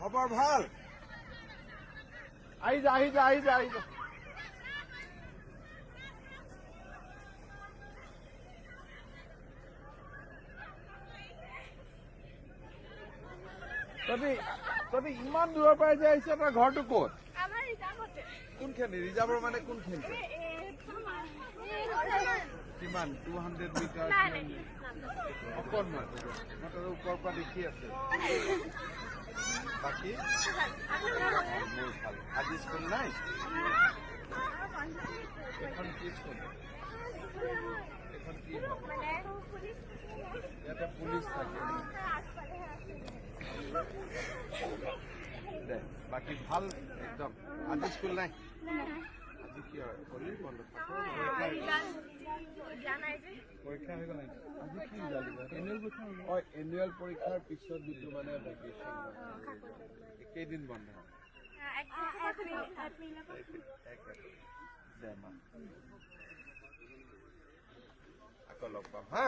খবৰ ভাল? আহি যা, আহি যা, আহি যা, আহি যা। তহঁতি ইমান দূৰৰ পৰা যে আহিছ, তই ঘৰটো ক'ত? কোনখিনি ৰিজাৰ্ভৰ, মানে কোনখিনি? কিমান? 200 মিটাৰ? অকণমান। মই তহঁতৰ ওপৰৰ পৰা দেখি আছো। বাকী মোৰ ভাল। আজি স্কুল নাই? এখন কি স্কুল? এখন কি? ইয়াতে পুলিচ থাকে। দে, বাকী ভাল একদম। আজি স্কুল নাই? আজি কি হয়? হলি বন্ধ? পৰীক্ষা হৈ গ'ল? আজি কি ৰিজাল্ট দিব? অ, এনুৱেল পৰীক্ষাৰ পিছত যিটো মানে ভেকেশ্যন, কেইদিন বন্ধ? দে মা, আকৌ লগ পাম। হা।